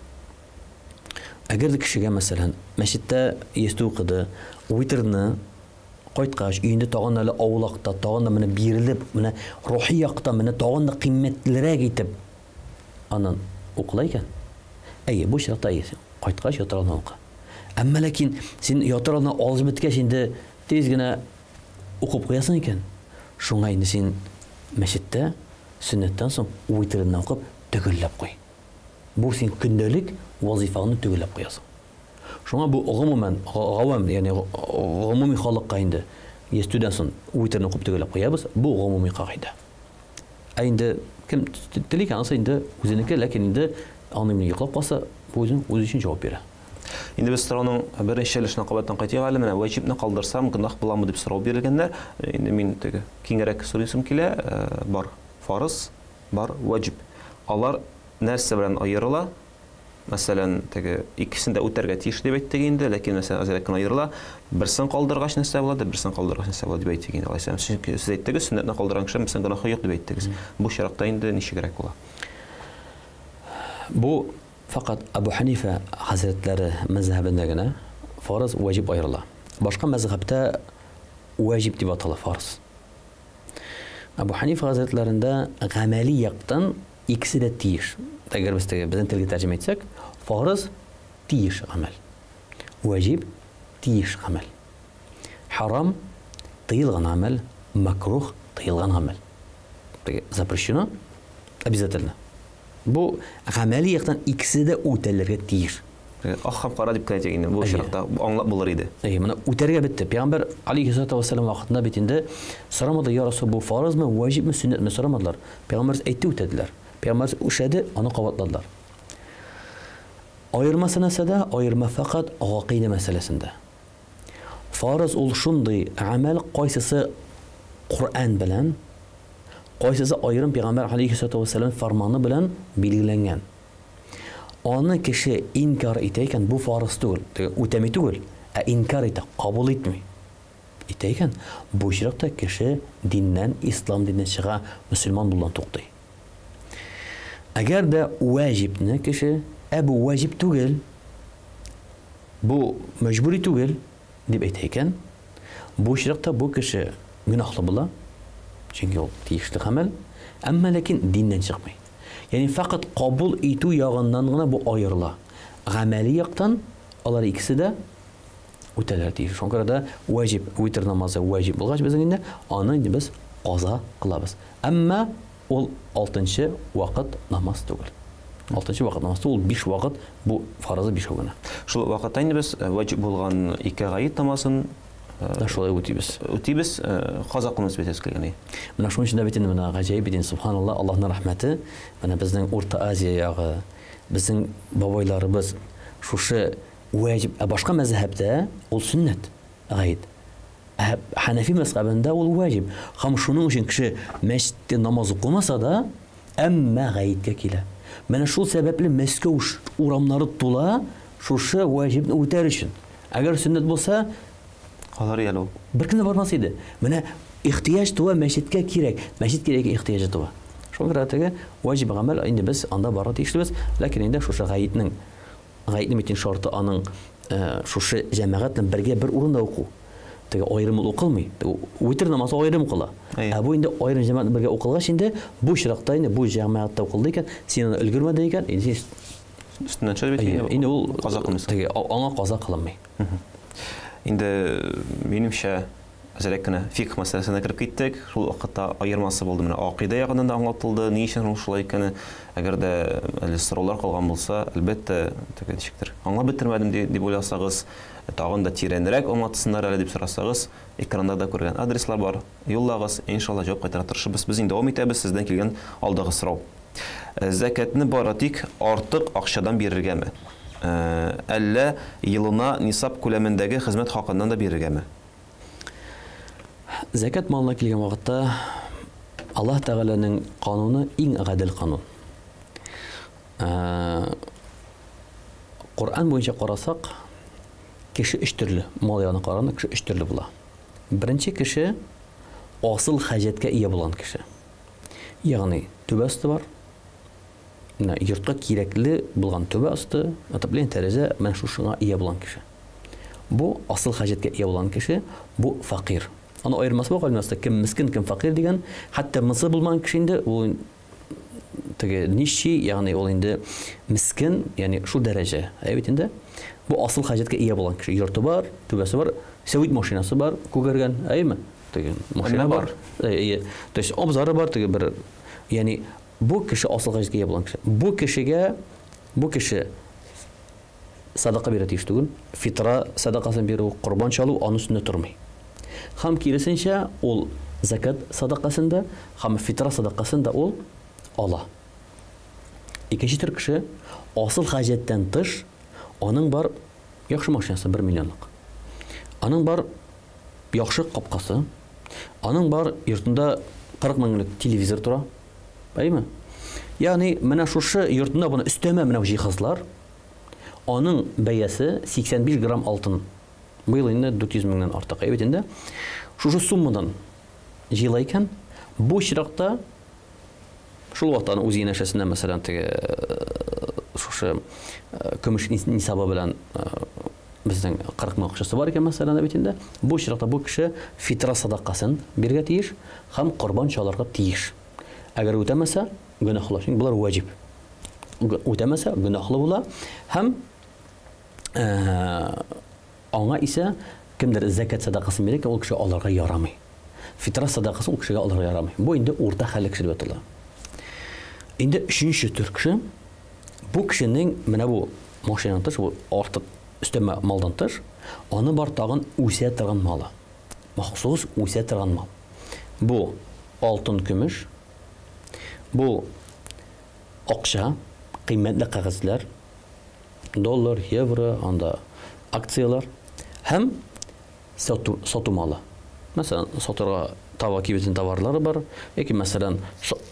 Speaker 2: Әгәр дә кешегә, мәсәлән, мәчеттә ястү укыды, витрны кайткач, өендә тагын әле аулакта, тагын да менә бирелеп, менә рухи яктан менә тагын да кыйммәтлерәк итеп аннан укыла икән. Әйе, бу очракта әйе, син кайткач ятыр алдыннан укы. Әмма ләкин син ятыр алдыннан алып беткәч инде тиз генә укып куясың икән, шуңа инде син мәчеттә сөннәттән соң витрны укып төгәлләп куй. Бу син көндәлек вазифаңны төгәлләп куясың. Шуңа бу гомумән, гавам, ягъни гомуми халыкка инде ястүдән соң витрны укып төгәлләп куябыз, бу гомуми кагыйдә. Ә инде кем тели икән, анысы инде үзенеке, ләкин инде аны менә йоклап калса, бу үзен үзе өчен җавап бирә.
Speaker 1: Инде без сорауның беренче өлешенә кабаттан кайтыйк әле. Менә вәҗибне калдырсам, гөнаһ буламы дип сорау бирелгәндә, инде мин теге киңрәк сорыйсым килә, бар фарыз, бар вәҗиб. Алар нәрсә белән аерыла? Мәсәлән, теге икесен дә үтәргә тиеш дип әйттек инде, ләкин мәсәлән әзрәк кенә аерыла. Берсен калдыргач нәрсә була, берсен калдыргач нәрсә була дип әйттек инде. Алайса, чөнки сез әйттегез, сөннәтне калдырган кеше мәсәлән гөнаһы юк дип әйттегез. Бу очракта инде ничегрәк була?
Speaker 2: Бу фақат Абу Ханифа хәзрәтләре мәзһәбендә генә фарыз ваҗиб аерыла. Башка мәзһәбтә ваҗиб дип атала фарыз. Абу Ханифа хәзрәтләрендә гамәли яктан икесе дә тиеш. Әгәр без теге безнең телгә тәрҗемә итсәк, фарыз тиеш гамәл. Вәҗиб, тиеш гамәл. Харам, тыелган гамәл, макрух, тыелган гамәл. Теге запрещено обязательно. Бу гамәли яктан икесе дә үтәлергә тиеш.
Speaker 1: Ак һәм кара дип кенә әйтик инде, бу очракта аңлап булыр иде.
Speaker 2: Әйе, моны үтәргә бетте. Пәйгамбәр алейһиссалату вассалам вакытында бит инде сорамады, я Расул, бу фарызмы, ваҗибме, сөннәтме сорамадылар. Пәйгамбәр әйтте, үтәделәр. Пәйгамбәр эшләде, аны кабатладылар. Аермасы нәрсәдә? Аерма фәкать гакыйдә мәсьәләсендә. Фарыз ул шундый гамәл, кайсысы Коръән белән, кайсысы аерым пәйгамбәр алейһиссалату вассалам фарманы белән билгеләнгән. Аны кеше инкар итә икән, бу фарыз түгел, теге үтәми түгел, ә инкар итә, кабул итми. Итә икән, бу очракта кеше диннән, ислам диненнән чыга, мөселман булудан туктый. Әгәр дә вәҗибне кеше, ә бу вәҗиб түгел, бу мәҗбүри түгел, дип әйтә икән, бу очракта бу кеше гөнаһлы була, чөнки ул тиешле гамәл, әмма ләкин диннән чыкмый. Ягъни фәкать кабул итү ягыннан гына бу аерыла. Гамәли яктан алар икесе дә үтәләр тиеш. Шуңа күрә дә вәҗиб, витр намазы вәҗиб булгач безнең инде, аны инде без каза кылабыз. Әмма ул алтынчы вакыт намаз түгел. Алтынчы вакыт намаз түгел, ул биш вакыт, бу фарызы бишәү генә.
Speaker 1: Шул вакытта инде без вәҗиб булган ике гает намазын
Speaker 2: Да шулай үтибез.
Speaker 1: Үтибез, каза кылмыйбыз бит әскәгәни.
Speaker 2: Менә шуның өчен дә бит инде менә гаҗәеп бит инде, субханалла, Аллаһның рәхмәте, менә безнең Урта Азия ягы, безнең бабайларыбыз шушы вәҗиб, ә башка мәзһәбтә ул сөннәт, гает. Ә Хәнәфи мәзһәбендә ул вәҗиб. Һәм шуның өчен кеше мәчеттә намаз укымаса да, әмма гаеткә килә. Менә шул сәбәпле Мәскәү урамнары тула шушы вәҗибне үтәр өчен. Әгәр сөннәт булса,
Speaker 1: калыр әле ул.
Speaker 2: Беркем дә бармас иде. Менә ихтыяҗ туа, мәчеткә кирәк. Мәчет кирәк ихтыяҗы туа. Шуңа күрә теге ваҗиб гамәл инде без анда барырга тиешлебез. Ләкин инде шушы гаетнең гаетнең бит шарты аның шушы җәмәгать белән бергә бер урында уку. Теге аерым ул укылмый. Витр намазы аерым укыла. Ә бу инде аерым җәмәгать бергә укылгач инде бу очракта инде бу җәмәгатьтә укылды икән, син аны өлгермәдең икән, инде
Speaker 1: син өстеннән төшә бит инде.
Speaker 2: Инде ул каза кылмыйсың. Теге аңа каза кылынмый.
Speaker 1: Инде минемчә әзрәк кенә фикх мәсьәләсенә кереп киттек. Шул вакытта аермасы булды. Менә акыйдә ягыннан да аңлатылды, ни өчен ул шулай икәне. Әгәр дә әле сораулар калган булса, әлбәттә, теге ничектер аңлап бетермәдем дип уйласагыз, тагын да тирәнрәк аңлатсыннар әле дип сорасагыз, экранда да күргән адреслар бар. Юллагыз, иншалла җавап кайтара тырышырбыз. Без инде дәвам итәбез, сездән килгән алдагы сорау. Зәкәтне бары тик артык акчадан бирергәме? Әллә елына нисаб күләмендәге хезмәт хакыннан да бирергәме?
Speaker 2: Зәкәт малына килгән вакытта Аллаһ Тәгаләнең кануны иң гадел канун. Коръән буенча карасак, кеше өч төрле, мал ягына караганда кеше өч төрле була. Беренче кеше асыл хаҗәткә ия булган кеше. Ягъни түбә асты бар. Менә йортка кирәкле булган түбә асты, отопление, тәрәзә, менә шушыңа ия булган кеше. Бу асыл хаҗәткә ия булган кеше, бу факир. Аны аермасы бар галимнәр кем мискин, кем факир дигән. Хәтта мысы булмаган кеше инде ул теге нищий, ягъни ул инде мискин, ягъни шул дәрәҗә. Әй бит инде. Бу асыл хаҗәткә ия булган кеше. Йорты бар, түбәсе бар, сәүит машинасы бар, күгәргән, әйме? Теге машина бар. Әйе. То есть абзары бар, теге бер, ягъни бу кеше асыл хаҗәткә ия булган кеше. Бу кешегә, бу кеше садака бирә тиеш түгел. Фитра садакасын бирү, корбан чалу аның өстендә тормый. Һәм киресенчә, ул закат садакасын да, һәм фитра садакасын да ул ала. Икенче төр кеше асыл хаҗәттән тыш, аның бар яхшы машинасы 1 миллионлык. Аның бар яхшы капкасы, аның бар йортында 40 меңлек телевизор тора. Әйеме? Ягъни менә шушы йортында буны өстәмә менә җиһазлар, аның бәясе 85 грамм алтын. Быел инде 400 меңнән артык. Әйбәт инде. Шушы суммадан җыела икән, бу очракта шул вакытта аның үз янәшәсендә, мәсәлән, теге шушы көмеш нисабы белән безнең 40 мең акчасы бар икән, мәсәлән, бит инде. Бу очракта бу кеше фитра садакасын бирергә тиеш һәм корбан чалырга тиеш. Әгәр үтәмәсә, гөнаһлы. Чөнки болар ваҗиб. Үтәмәсә, гөнаһлы була һәм Аңа исә кемдер зәкят сәдакасын бирә икән, ул кеше алырга ярамый. Фитра сәдакасын ул кешегә алырга ярамый. Бу инде урта хәлле кеше дип атала. Инде өченче төр кеше, бу кешенең менә бу машинадан тыш, бу артык өстәмә малдан тыш, аны бар тагын үсә торган малы. Махсус үсә торган мал. Бу алтын, көмеш, бу акча, кыйммәтле кәгазьләр, доллар, евро, анда акцияләр һәм сату, сату малы. Мәсәлән, сатырга товар кибетенең товарлары бар, яки мәсәлән,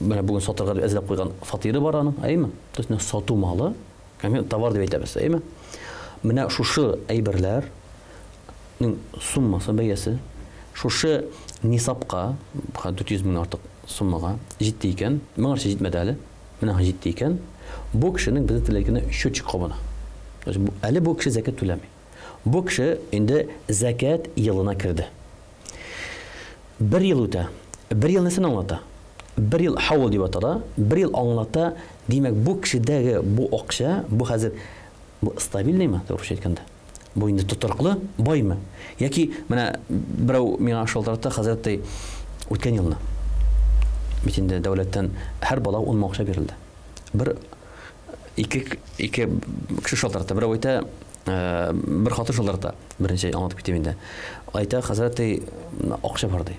Speaker 2: менә бүген сатырга дип әзерләп куйган фатиры бар аның, әйеме? То есть, сату малы, конкретно товар дип әйтәбез, әйеме? Менә шушы әйберләр суммасы, бәясе шушы нисабка, 400 мең артык суммага җитте икән, моңарча җитмәде әле, менә җитте икән, бу кешенең безнең телдә әйткәндә счетчик кабына. То есть, әле бу кеше зәкят түләми. Бу кеше инде зәкят елына керде. Бер ел үтә. Бер ел нәрсәне аңлата? Бер ел хаул дип атала, бер ел аңлата, димәк, бу кешедәге бу акча, бу хәзер бу стабильныймы, русча әйткәндә? Бу инде тотрыклы, баймы? Яки менә берәү миңа шалтыратты, хәзрәт ди, үткән елны. Бит инде дәүләттән һәр балага 10 мең акча бирелде. Бер ике ике кеше шалтыратты. Берәү әйтә, бер хатын шалтырата. Беренче аңлатып китим инде. Әйтә, хәзрәт ди, акча бар ди.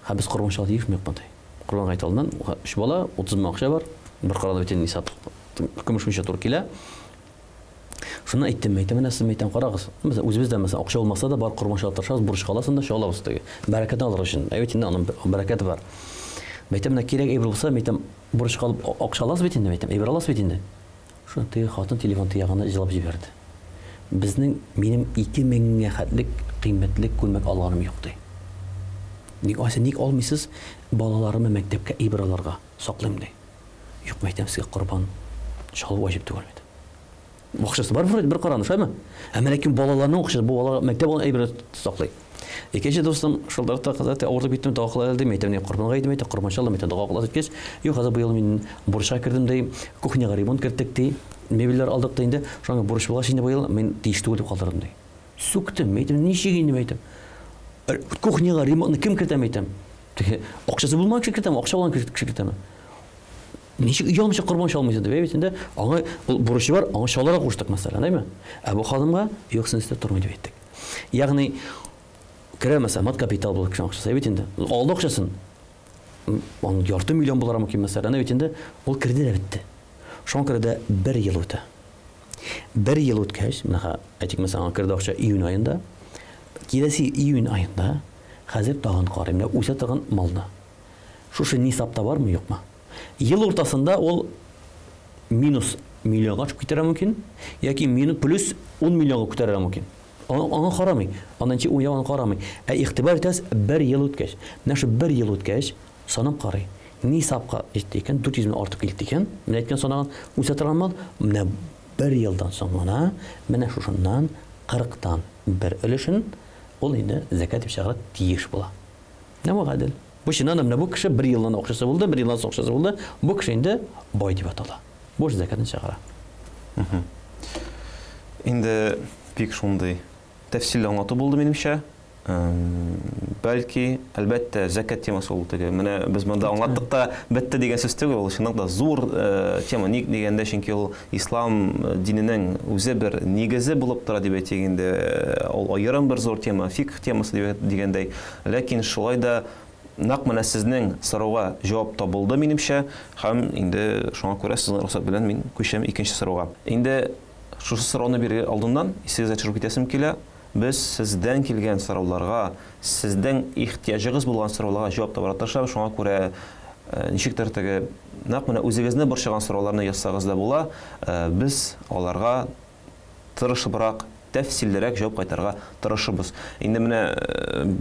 Speaker 2: Һәм без корбан чалырга тиешме юкмы ди. Корбан гаете алдыннан өч бала, 30 мең акча бар. Бер карада бит инде нисаб көмеш буенча туры килә. Шуны әйттем, әйтәм, менә сез әйтәм, карагыз. Мәсәлән, үзебез дә мәсәлән, акча булмаса да бар корбан чалырга тырышабыз, бурычка аласың да чалабыз теге. Бәрәкәтен алыр өчен. Ә бит инде аның бәрәкәте бар. Әйтәм, менә кирәк әйбер булса, әйтәм, бурычка алып акча аласыз бит инде, әйтәм, әйбер аласыз бит инде. Шуны теге хатын телефон тыягына җылап җибәрде. Безнең минем 2000 гә хәтлек кыйммәтле күлмәк алганым юк ди. Ник алайса, ник алмыйсыз балаларымны мәктәпкә әйбер алырга саклыйм ди. Юк, мәйтәм, сезгә корбан чалу ваҗиб түгел бит. Акчасы бар вроде, бер караны, шулаймы? Әмма ләкин балаларның акчасы, бу бала мәктәп алган әйбер саклый. Икенче дустым шылдыртты, кызы, авыртып киттем, дога кыла әле, әйтәм, не корбанга әйтәм, әйтә, корбан чалдым, әйтә, дога кыла диткәч, юк, хәзер быел мин бурычка кердем, ди, кухняга ремонт керттек, ди, мебельләр алдык, ди, инде, шуңа бурыч булгач инде быел мин тиеш түгел дип калдырдым, ди. Сүктем, әйтәм, ничек инде, әйтәм. Кухняга ремонтны кем кертә, әйтәм. Теге акчасы булмаган кеше кертәме, акча булган кеше кертәме? Ничек оялмыйча корбан чалмыйсың дип, бит инде аңа ул бурычы бар, аңа чалырга куштык, мәсәлән, әйме? Ә бу ханымга юк, син өстә тормый дип әйттек. Ягъни керә мәсәлән, мат капитал булып кешенең акчасы, бит инде. Алды акчасын. Аның ярты миллион булыр мөмкин, мәсәлән, бит инде ул керде дә бетте. Шуңа күрә дә бер ел үтә. Бер ел үткәч, менә әйтик, мәсәлән, аңа керде акча июнь аенда. Киләсе июнь аенда хәзер тагын карыйм, менә үсә торган малны. Шушы нисабта бармы, юкмы? Ел уртасында ул минус миллионга төшеп китәргә мөмкин, яки минус плюс 10 миллионга күтәрергә мөмкин. Аңа карамый. Аннан ничек уйнау аны карамый. Ә игътибар итәсез, бер ел үткәч. Менә шу бер ел үткәч, санап карый. Нисабка җитте икән, 400 мең артып китте икән, менә әйткән санаган үсә торган мал, менә бер елдан соң гына, менә шушыннан 40-тан бер өлешен ул инде зәкят дип чыгарырга тиеш була. Менә бу гадел. Бу чыннан да менә бу кеше бер елдан акчасы булды, бер елдан соң акчасы булды. Бу кеше инде бай дип атала. Бу зәкятын чыгара.
Speaker 1: Инде бик шундый тәфсилле аңлату булды минемчә. Бәлки, әлбәттә, зәкят темасы ул теге. Менә без монда аңлаттык та бетте дигән сүз түгел, ул чынлап та зур тема. Ник дигәндә, чөнки ул ислам диненең үзе бер нигезе булып тора дип әйтик инде. Ул аерым бер зур тема, фикх темасы дип дигәндәй. Ләкин шулай да нәкъ менә сезнең сорауга җавап табылды минемчә, һәм инде шуңа күрә сезнең рөхсәт белән мин күчәм икенче сорауга. Инде шушы сорауны бирер алдыннан исегезгә төшереп китәсем килә, без сездән килгән сорауларга, сезнең ихтыяҗыгыз булган сорауларга җавап табарга тырышабыз, шуңа күрә ничектер теге нәкъ менә үзегезне борчыган сорауларны язсагыз да була, без аларга тырышыбрак, тәфсиллерәк җавап кайтарырга тырышыбыз. Инде менә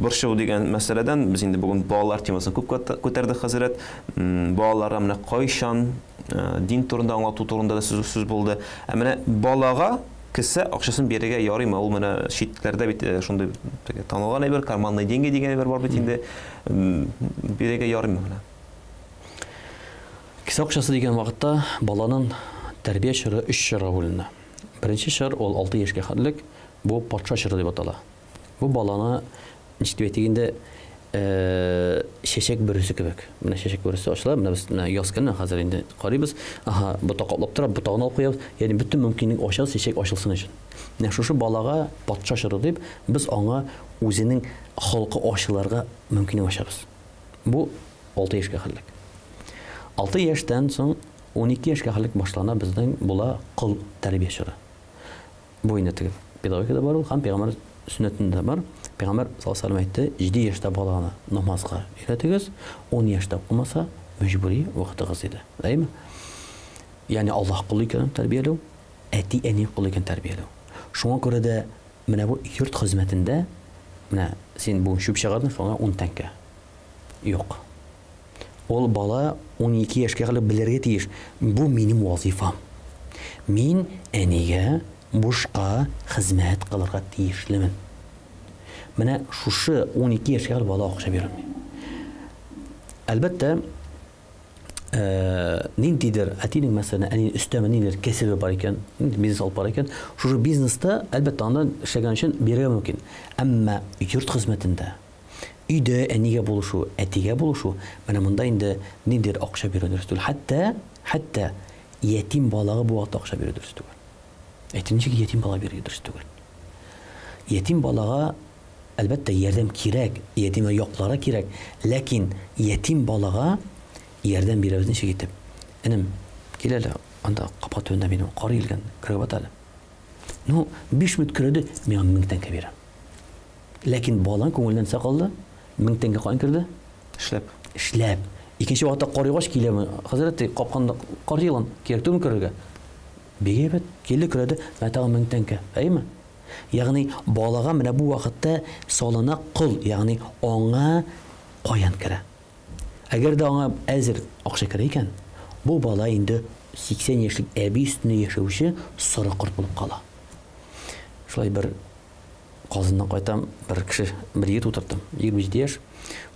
Speaker 1: борчылу дигән мәсьәләдән без инде бүген балалар темасын күп күтәрдек, хәзрәт. Балаларга менә кайчан дин турында аңлату турында да сүз, сүз булды. Ә менә балага кесә акчасын бирергә ярыймы? Ул менә читләрдә бит шундый теге танылган әйбер, карманные деньги дигән әйбер бар бит инде. Бирергә ярыймы менә?
Speaker 2: Кесә акчасы дигән вакытта баланың тәрбия чоры өч чорга бүленә. Беренче чор ул 6 яшькә хәтлек, бу патша чоры дип атала. Бу баланы, ничек дип әйтик инде, чәчәк бөресе кебек. Менә чәчәк бөресе ачыла, менә без менә яз көне хәзер инде карыйбыз. Аһа, ботак каплап тора, ботагын алып куябыз. Ягъни бөтен мөмкинлек ачабыз чәчәк ачылсын өчен. Менә шушы балага патша чоры дип, без аңа үзенең холкы ачылырга мөмкинлек ачабыз. Бу 6 яшькә хәтлек. 6 яшьтән соң 12 яшькә хәтлек башлана безнең була кол тәрбия чоры. Бу инде теге педагогикада бар ул һәм пәйгамбәр сөннәтендә бар. Пәйгамбәр саллаллаһу алейһи әйтте, 7 яшьтә баланы намазга өйрәтегез, 10 яшьтә укымаса, мәҗбүри укытыгыз диде. Әйеме? Ягъни Аллаһ колы икәнен тәрбияләү, әти-әни колы икәнен тәрбияләү. Шуңа күрә дә менә бу йорт хезмәтендә менә син бүген чүп чыгардың, шуңа 10 тәңкә. Юк. Ул бала 12 яшькә кадәр белергә тиеш, бу минем вазифам. Мин әнигә бушка хезмәт кылырга тиешлемен. Менә шушы 12 яшькә кадәр бала акча бирелми. Әлбәттә, ниндидер әтинең мәсәлән, әнинең өстәмә ниндидер кәсебе бар икән, бизнес алып бара икән, шушы бизнеста, әлбәттә, анда эшләгән өчен бирергә мөмкин. Әмма йорт хезмәтендә Өйдә әнигә булышу, әтигә булышу, менә монда инде ниндидер акча бирү дөрес түгел. Хәтта, хәтта ятим балага бу вакытта акча бирү дөрес түгел. Әйтим, ничек ятим бала бирергә дөрес түгел? Ятим балага, әлбәттә, ярдәм кирәк, ятимә яклары кирәк, ләкин ятим балага ярдәм бирәбез ничек итеп? Энем, кил әле, анда капка төбендә минем кар өелгән, көрәп ат әле. Ну, 5 минут көрәде, миңа 1000 тәңкә бирә. Ләкин балаң күңеленә нәрсә калды? 1000 тәңкә каян керде?
Speaker 1: Эшләп.
Speaker 2: Эшләп. Икенче вакытта кар яугач килә, хәзрәт, ди, капканда кар җыелган, кирәк түгелме керергә? Бик әйбәт. Килде, керәде, менә тагын 1000 тәңкә. Әйеме? Ягъни балага менә бу вакытта салына кол, ягъни аңа каян керә? Әгәр дә аңа әзер акча керә икән, бу бала инде 80 яшьлек әби өстендә яшәүче соры корт булып кала. Шулай бер Казаннан кайтам, бер кеше, бер егет утырттым. 27 яшь.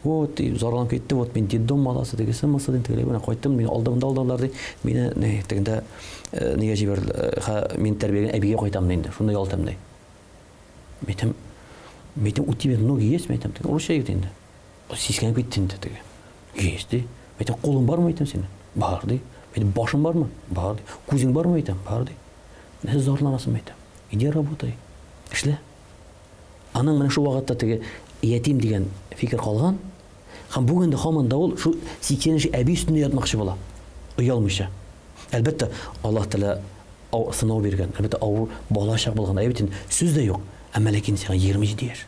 Speaker 2: Вот, ди, зарланып китте, вот мин детдом баласы, тегесе мысы, ди, тегеләй менә кайттым, мине алды монда алдылар, ди. Мине, не, тегендә э, нигә җибәрделәр, э, ха, мин тәрбиягә әбигә кайтам, ди инде, шунда ял итәм, ди. Әйтәм, әйтәм, у тебя ноги есть, әйтәм, теге урысча егет инде. Сискәнеп китте инде теге. Есть, ди. Әйтәм, кулың бармы, әйтәм синең? Бар, ди. Әйтәм, башың бармы? Бар, ди. Күзең бармы, әйтәм? Бар, ди. Нәрсә зарланасың, әйтәм. Иди работай. Эшлә. Аның менә шул вакытта теге ятим дигән фикер калган. Һәм бүген дә һаман да ул шул 80 әби өстендә ятмакчы була. Оялмыйча. Әлбәттә, Аллаһ Тәгалә сынау биргән. Әлбәттә, авыр бала чак булган. Әйе бит, сүз дә юк. Әмма ләкин сиңа 27 яшь.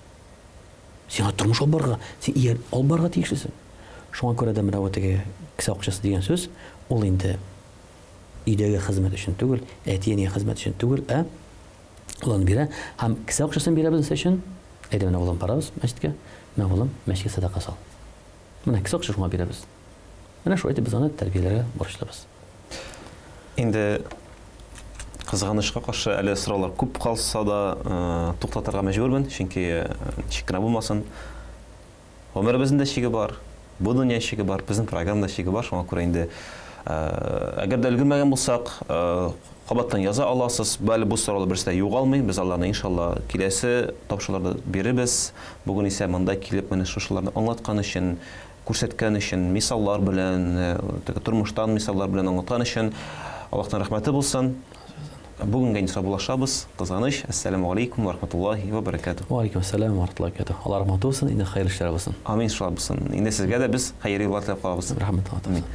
Speaker 2: Сиңа тормыш алып барырга, син ияр алып барырга тиешлесең. Шуңа күрә дә менә бу теге кесә акчасы дигән сүз, ул инде өйдәге хезмәт өчен түгел, әти-әнигә хезмәт өчен түгел, ә ул аны бирә һәм кесә акчасын бирәбез нәрсә өчен? Әйдә менә улым барабыз мәчеткә, менә улым мәчеткә сәдака сал. Менә кесә акча шуңа бирәбез. Менә шулай итеп без аны тәрбияләргә бурычлыбыз.
Speaker 1: Инде кызганычка каршы әле сораулар күп калса да, э, туктатырга мәҗбүрмен, чөнки э, ничек кенә булмасын, Гомеребезнең дә чиге бар, бу дөнья чиге бар, безнең программа да чиге бар, шуңа күрә инде әгәр дә өлгермәгән булсак, кабаттан яза аласыз. Әле бу сораулар берсе дә югалмый, без аларны иншалла киләсе тапшыруларда бирербез. Бүген исә монда килеп менә шушыларны аңлаткан өчен, күрсәткән өчен, мисаллар белән, теге тормыштан мисаллар белән аңлаткан өчен Аллаһтан рәхмәте булсын. Бүгенгә инде саубуллашабыз. Кызганыч. Әссәламү алейкум ва рахматуллаһи ва баракатуһ.
Speaker 2: Ва алейкум ассалам ва рахматуллаһи ва баракатуһ. Алла рәхмәте булсын, инде хәерле эшләр булсын.
Speaker 1: Амин, шулай булсын. Инде сезгә дә без хәерле юллар теләп калабыз.
Speaker 2: Рәхмәт, Алла
Speaker 1: Амин.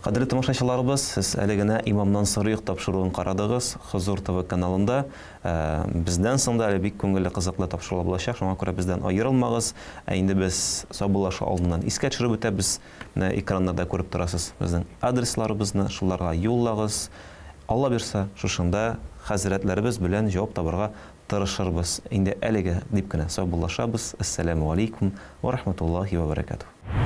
Speaker 1: Кадерле тамашачыларыбыз, сез әле генә Имамнан сорыйк тапшыруын карадыгыз Хозур ТВ каналында. Э, бездән соң да әле бик күңелле, кызыклы тапшырулар булачак, шуңа күрә бездән аерылмагыз. Ә инде без саубуллашу алдыннан искә төшереп үтәбез. Менә экраннарда күреп торасыз безнең адресларыбызны, шуларга юллагыз. Алла бирса, шушында хәзрәтләребез белән җавап табарга тырышырбыз. Инде әлегә дип кенә саубуллашабыз. Әссәләмү алейкум вә рахматуллаһи вә бәрәкәтүһ.